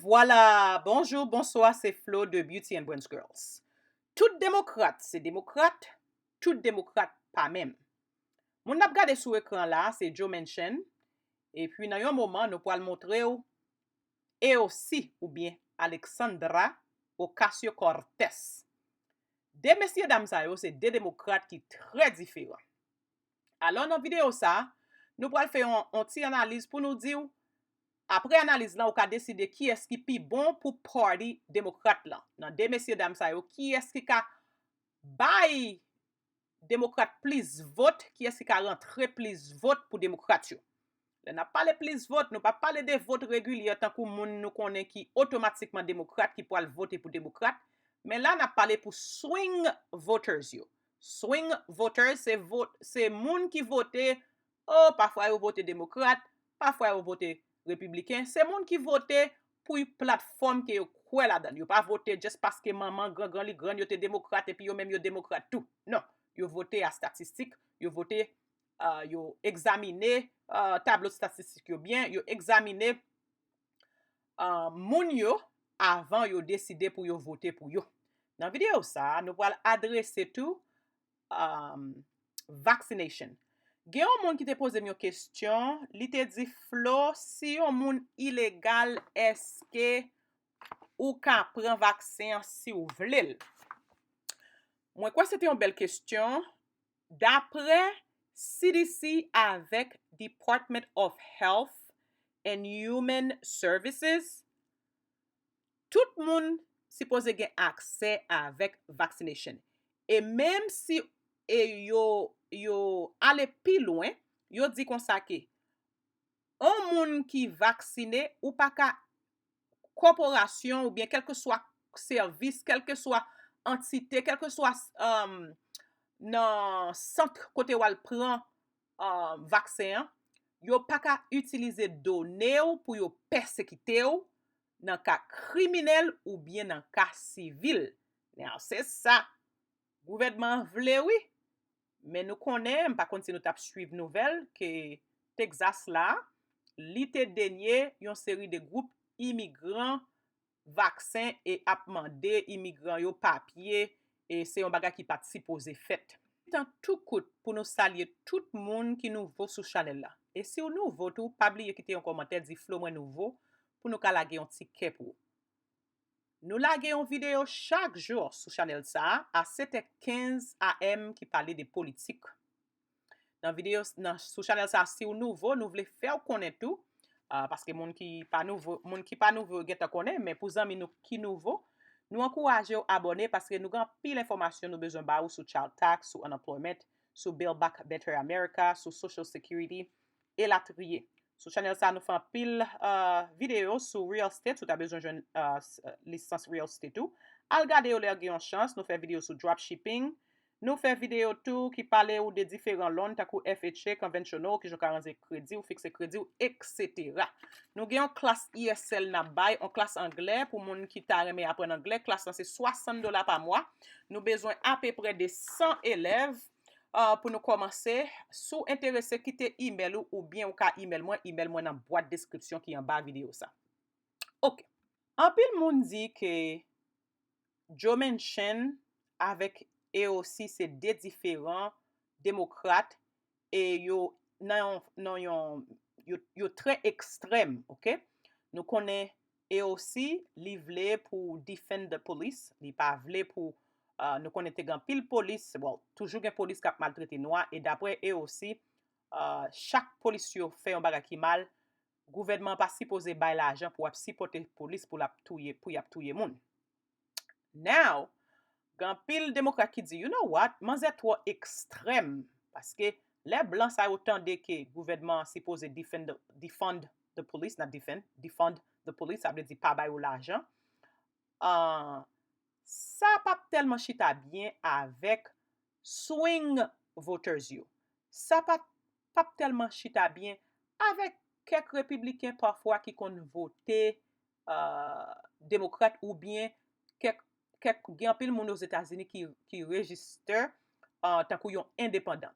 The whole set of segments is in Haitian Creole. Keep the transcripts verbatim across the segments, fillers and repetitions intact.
Vwala, bonjou, bonswa, se Flo de Beauty and Brains Girls. Tout demokrat se demokrat, tout demokrat pa menm. Moun n ap gade sou ekran la se Joe Manchin, epi nan yon moman nou pral montre w A O C oubyen Alexandra Ocasio-Cortez. De mesyedam sa yo se de demokrat ki trè diferan. Alò nan videyo sa, nou pral fè yon, yon ti analiz pou nou di w, apre analiz lan, ou ka deside kiyès ki pi bon pou party demokrat lan. Nan de mesyedam sa yo, kiyès ki ka bay demokrat plis vot, kiyès ki ka rantre plis vot pou demokrat yo. Lè n ap pale plis vot, nou pa pale de vot regilye tankou moun nou konnen ki otomatikman demokrat ki pral vote pou demokrat, men la n ap pale pou swing voters yo. Swing voters se vot, se moun ki vote, oh, pafwa yo vote demokrat, pafwa yo vote repibliken, se moun ki vote pou platfòm ke yo kwè ladan l. Yo pa vote just paske manman, gran gran li, grann yo te demokrat epi yo menm yo demokrat tou. Non, yo vote a statistik, yo vote, uh, yo egzamine, uh, tablo statistik yo byen, yo egzamine, uh, moun yo avan yo deside pou yo vote pou yo. Nan videyo sa, nou pral adrese tou, um, vaccination. Gen yon moun ki te poze m yon kesyon, li te di, Flo, si yon moun ilegal, èske ou ka pran vaksen an si w vle l? Mwen kwè se te yon bèl kesyon. Daprè C D C avèk Department of Health and Human Services, tout moun sipoze gen aksè avèk vaccination. E menm si e yo, yo ale pi lwen, yo di konsa ke yon moun ki vaksine, ou pa ka, kòporasyon oubyen kèlkeswa sèvis, kèlkeswa antite, kèlkeswa, um, nan sant kote w al pran, um, vaksen an, yo pa ka itilize done w pou yo pèsekite w nan ka kriminèl oubyen nan ka sivil. Now, se sa gouvènman an vle, wi. Men nou konnen, m pa konn si nou t ap swiv nouvèl, ke Texas la, li te denye yon seri de gwoup imigran vaksen e ap mande imigran yo papye, e se yon bagay ki pa t sipoze fèt. Tan tou kout pou nou salye tout moun ki nouvo sou chanèl la. E si w nouvo tou, pa bliye kite yon kòmantè, di Flo mwen nouvo, pou nou ka lage yon ti kè pou ou. Nou lage yon videyo chak jou sou chanèl sa a, a sèt è kenz A M, ki pale de politik. Nan videyo, nan, sou chanèl sa a, si w nouvo, nou vle fè w konnen tou, ah, paske moun ki pa nouvo, moun ki pa nouvo yo gentan konnen, men pou zanmi nou ki nouvo, nou ankouraje w abòne paske nou gen anpil enfòmasyon nou bezwen ba ou sou child tax, sou unemployment, sou Build Back Better America, sou Social Security, elatriye. Sou chanèl sa, nou fè anpil, uh, videyo sou real estate, si w ta bezwen jwenn, uh, s-, uh, lisans real estate ou. Al gade yo lè gen yon chans, nou fè videyo sou dropshipping. Nou fè videyo tou ki pale ou de diferan loan, tankou F H A, conventional, kijan w ka ranze kredi w, fikse kredi w, et cetera. Nou gen yon klas E S L n ap bay, yon klas anglè pou moun ki ta renmen aprann anglè. Klas lan se swasant dola pa mwa. Nou bezwen apeprè de san elèv, uh, pou nou kòmanse. Si w enterese, kite imèl ou oubyen ou ka imèl mwen. Imèl mwen nan bwat deskripsyon ki anba videyo sa. Ok. Anpil moun di ke Joe Manchin avèk A O C se de diferan demokrat e yo nan yon, nan yon, yo, yo trè ekstrèm, ok? Nou konnen A O C, li vle pou defund the police, li pa vle pou, uh, nou konnen te gen anpil polis, well, toujou gen polis k ap maltrete nwa, e daprè A O C, uh, chak polis yo fè yon bagay ki mal, gouvènman an pa sipoze bay lajan pou ap sipòte polis pou l ap touye, pou y ap touye moun. Now, gen anpil demokrat ki di, you know what, manzè twò ekstrèm, paske lè blan sa yo tande ke gouvènman an sipoze defend, defund the police, not defend, defund the police, sa vle di pa ba yo lajan, ah, sa p ap tèlman chita byen avèk swing voters yo. Sa pa, p ap tèlman chita byen avèk kèk repibliken pafwa ki konn vote, ah, demokrat oubyen kèk, kèk, gen anpil moun Ozetazini ki, ki rejiste, ah, tankou yon endepandan.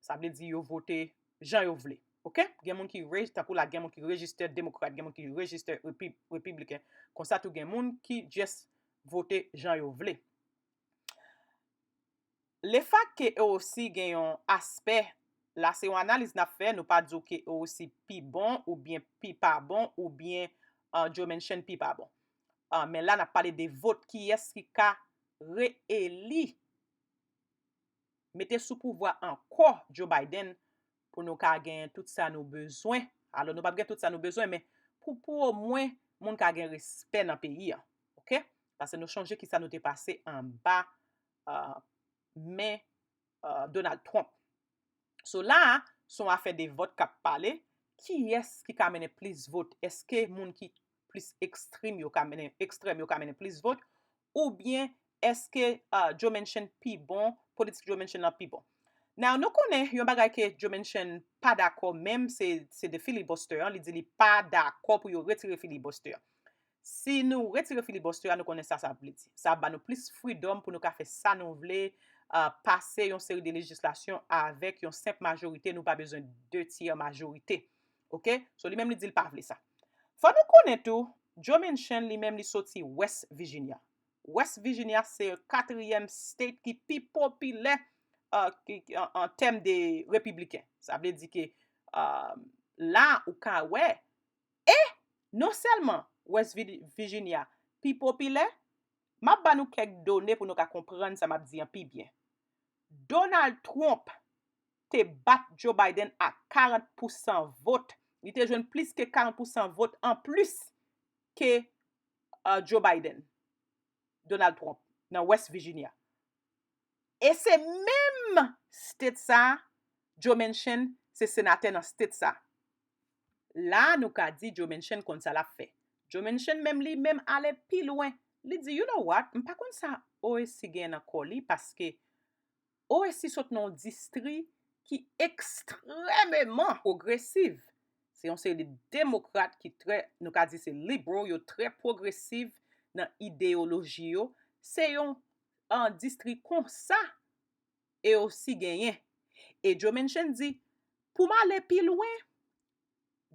Sa vle di yo vote jan yo vle. Ok? Gen moun ki, tankou la, gen moun ki rejiste demokrat, gen moun ki rejiste repibliken. Konsa tou gen moun ki just vote jan yo vle. Lefak ke AOC gen yon aspè, la se yon analiz n ap fè, nou pa di w ke AOC pi bon oubyen pi pa bon oubyen uh, Joe Manchin pi pa bon. Uh, men la n ap pale de vot, kiyès ki ka reeli, mete sou pouvwa ankò Joe Biden pou nou ka gen tout sa nou bezwen. Alò nou p ap gen tout sa nou bezwen, men pou, pou omwen moun ka gen respè nan peyi a. Ok? Paske nou chonje kisa nou te pase anba uh, men uh, Donald Trump. So la, se yon afè de vòt k ap pale. Kiyès ki ka mennen plis vòt? Èske moun ki plis ekstrèm yo ka mennen, ekstrèm yo ka mennen plis vòt? Oubyen èske uh, Joe Manchin pi bon, politik Joe Manchin lan pi bon? Now, nou konnen yon bagay ke Joe Manchin pa dakò menm, se, se de filibuster an. Li di li pa dakò pou yo retire filibuster an. Si nou retire filibuster a, nou konnen sa sa vle di. Sa ap ba nou plis freedom pou nou ka fè sa nou vle, uh, pase yon seri de lejislasyon avèk yon senp majorite, nou pa bezwen de tyè majorite. Ok? So li menm li di l pa vle sa. Fò nou konnen tou, Joe Manchin li menm li soti West Virginia. West Virginia se katriyèm state ki pi popilè uh, ki, an, an tèm de repibliken. Sa vle di ke uh, la ou ka wè, e non sèlman West Virginia pi popilè, m ap ba nou kèk done pou nou ka konprann sa m ap di an pi byen. Donald Trump te bat Joe Biden a karant pousan vòt. Li te jwenn plis ke karant pousan vòt anplis ke uh, Joe Biden, Donald Trump, nan West Virginia. E se menm state sa, Joe Manchin se senatè nan state sa. La nou ka di Joe Manchin konn sa l ap fè. Joe Manchin menm li menm ale pi lwen. Li di, you know what, m pa konn sa AOC gen nan kò li paske AOC sot nan yon distri ki ekstrèmeman pwogresiv. Se yon seri de demokrat ki trè, nou ka di se liberal, yo trè pwogresiv nan ideyoloji yo. Se yon an distri konsa AOC genyen. E Joe Manchin di, pou m ale pi lwen,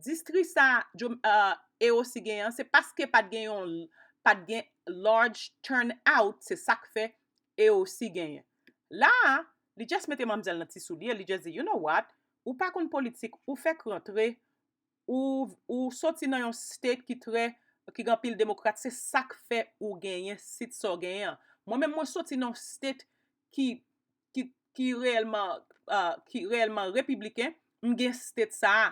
distri sa AOC genyen an, se paske pa t gen yon, pa t gen large turnout, se sa k fè AOC genyen. La a, li just mete manmzèl nan ti soulye, li just di, you know what, ou pa konn politik, ou fèk rantre, ou, ou soti nan yon state ki trè, ki gen anpil demokrat, se sa k fè ou genyen sit sa w genyen an. Mwen menm, mwen soti nan yon state ki, ki, ki reyèlman, uh, ki reyèlman repibliken, m gen state sa a.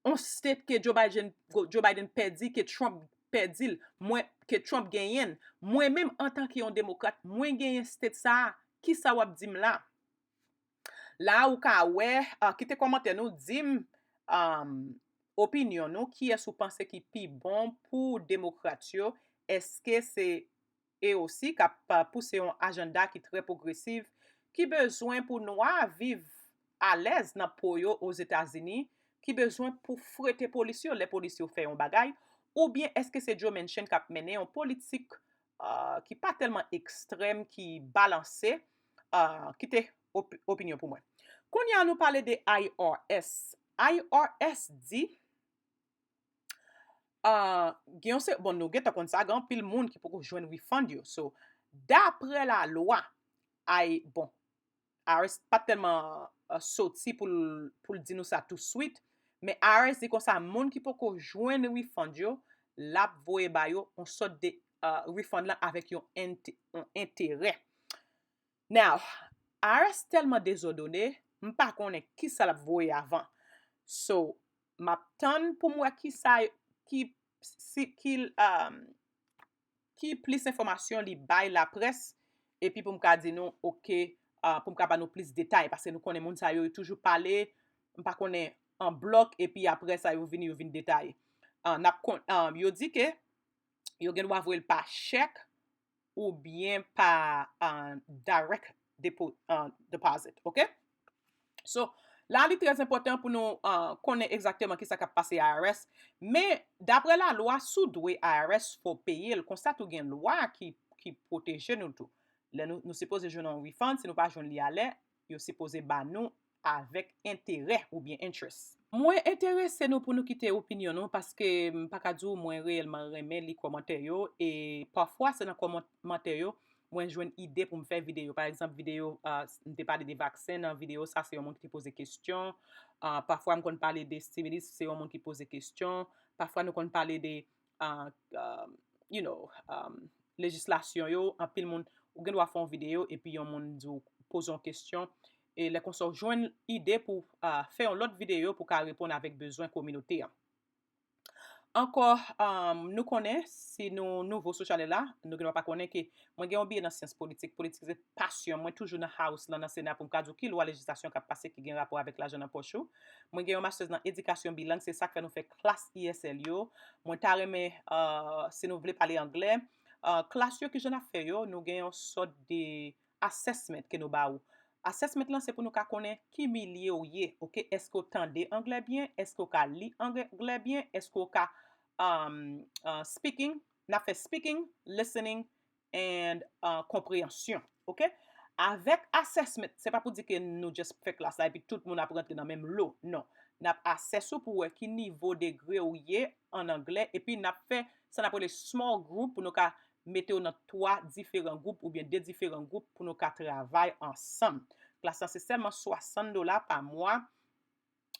On state ke Joe Biden, Joe Biden pèdi, ke Trump pèdi l, mwen, ke Trump genyen l. Mwen menm, antanke yon demokrat, mwen genyen state sa a. Kisa w ap di m la? La ou ka wè, uh, kite kòmantè nou, di m um, opinyon nou, kiyès ou panse ki pi bon pou demokrat yo? Èske se AOC k ap uh, pouse yon ajanda ki trè pwogresiv, ki bezwen pou nwa viv alèz nan po yo Ozetazini, ki bezwen pou frete polis yo lè polis yo fè yon bagay, oubyen èske se Joe Manchin k ap mennen yon politik uh, ki pa tèlman ekstrèm, ki balanse, uh, kite op, opinyon pou mwen. Kounye a nou pale de I R S. I R S di, uh, gen yon se, bon, nou gentan konn sa, gen anpil moun ki poko jwenn refund yo. So, daprè lalwa, I, bon, I R S pa tèlman uh, soti pou l, pou l di nou sa touswit, men I R S di konsa, moun ki poko jwenn refund yo, l ap voye ba yo yon sòt de uh, refund lan avèk yon, ent, yon enterè. Now, I R S tèlman dezòdone, m pa konnen kisa l ap voye avan. So, m ap tann pou m wè kisa, ki, si, ki, um, ki plis enfòmasyon li bay laprès, epi pou m ka di nou, ok, uh, pou m ka ba nou plis detay, paske nou konnen moun sa yo, yo toujou pale, m pa konnen an blòk, epi apre sa yo vini, yo vin detaye. Uh, n ap kon, uh, yo di ke yo gen dwa voye l pa chèk oubyen pa uh, direct depo, uh, deposit, ok? So, la li trè enpòtan pou nou uh, konnen egzakteman kisa k ap pase I R S. Men, daprè lalwa, si w dwe I R S, fò w peye l. Konsa tou gen lwa ki, ki pwoteje nou tou. Lè nou, nou sipoze jwenn yon refund, si nou pa jwenn li alè, yo sipoze ba nou avèk enterè oubyen interest. Mwen enterese nou pou nou kite opinyon nou, paske m pa ka di w mwen reyèlman renmen li kòmantè yo, e pafwa se nan kòmantè yo mwen jwenn ide pou m fè videyo. Pa egzanp, videyo, ah, m te pale de vaksen nan videyo sa, se yon moun ki te poze kesyon. Ah, pafwa m konn pale de stimulus, se yon moun ki poze kesyon. Pafwa nou konn pale de, ah, ah, you know, um, lejislasyon yo, anpil moun, ou gen dwa fè yon videyo epi yon moun di w, poze yon kesyon. E lè konsa w jwenn ide pou, ah, fè yon lòt videyo pou ka reponn avèk bezwen kominote an. Ankò, um, nou konnen, si nou nouvo sou chanèl la, nou gen dwa pa konnen ke mwen gen yon B A nan syans politik. Politik se pasyon mwen, toujou nan House lan, nan Sena, pou m ka di w ki lwa lejislasyon k ap pase ki gen rapò avèk lajan nan pòch ou. Mwen gen yon masters nan edikasyon bilang, se sa k fè nou fè klas E S L yo. Mwen ta renmen, uh, si nou vle pale anglè, uh, klas yo, kijan n ap fè yo, nou gen yon sòt de assessment ke nou ba ou. Assessment lan se pou nou ka konnen ki milye w ye, oke? Èske w tande anglè byen? Èske w ka li anglè byen? Èske w ka, um, uh, speaking? N ap fè speaking, listening, and, uh, konpreyansyon, oke? Avèk assessment, se pa pou di ke nou just fè klas la epi tout moun ap rantre nan menm lo, non. N ap assess ou pou wè ki nivo degre w ye an anglè, epi n ap fè sa n ap rele small group pou nou ka mete w nan twa diferan gwoup oubyen de diferan gwoup pou nou ka travay ansanm. Klas la se sèlman swasann dola pa mwa.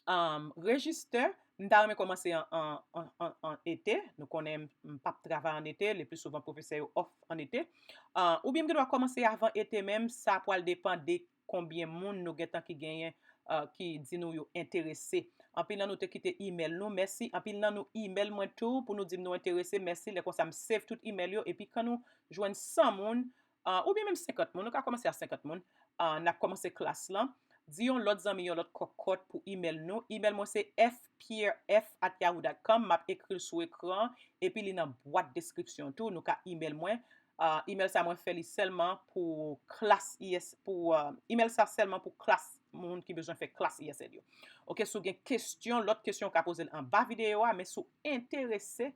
Um, rejistè, m ta renmen kòmanse an, an, an, an, an ete. Nou konnen m, m p ap travay an ete, le pli souvan pwofesè yo off an ete. Uh, oubyen m gen dwa kòmanse avan ete menm, sa pral depann de konbyen moun nou gentan ki genyen, uh, ki di nou yo enterese. Anpil nan nou te kite email nou, mèsi. Anpil nan nou email mwen tou pou nou di m nou enterese, mèsi. Lè konsa m save tout email yo, epi kan nou jwenn san moun, uh, oubyen menm senkant moun, nou ka kòmanse a senkant moun, uh, n ap kòmanse klas lan. Di yon lòt zanmi, yon lòt kòkòt pou email nou. Email mwen se f pierre f at yahoo dot com. M ap ekri l sou ekran, epi li nan bwat deskripsyon tou. Nou ka email mwen. Uh, email sa mwen fè li sèlman pou klas E S, pou, uh, email sa sèlman pou klas, moun ki bezwen fè klas E S L yo. Oke, si w gen kesyon, lòt kesyon w ka poze l anba videyo a, men si w enterese,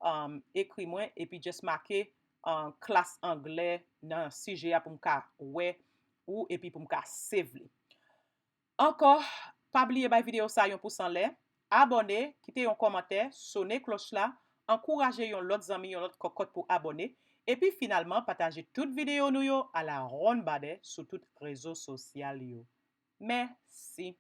um, ekri mwen, epi just make, uh, klas anglè nan sijè a pou m ka wè ou, epi pou m ka save li. Ankò, pa bliye bay videyo sa yon pous anlè, abòne, kite yon kòmantè, sone klòch la, ankouraje yon lòt zanmi, yon lòt kòkòt pou abòne, epi finalman pataje tout videyo nou yo a la ronn badè sou tout rezo sosyal yo. Mèsi.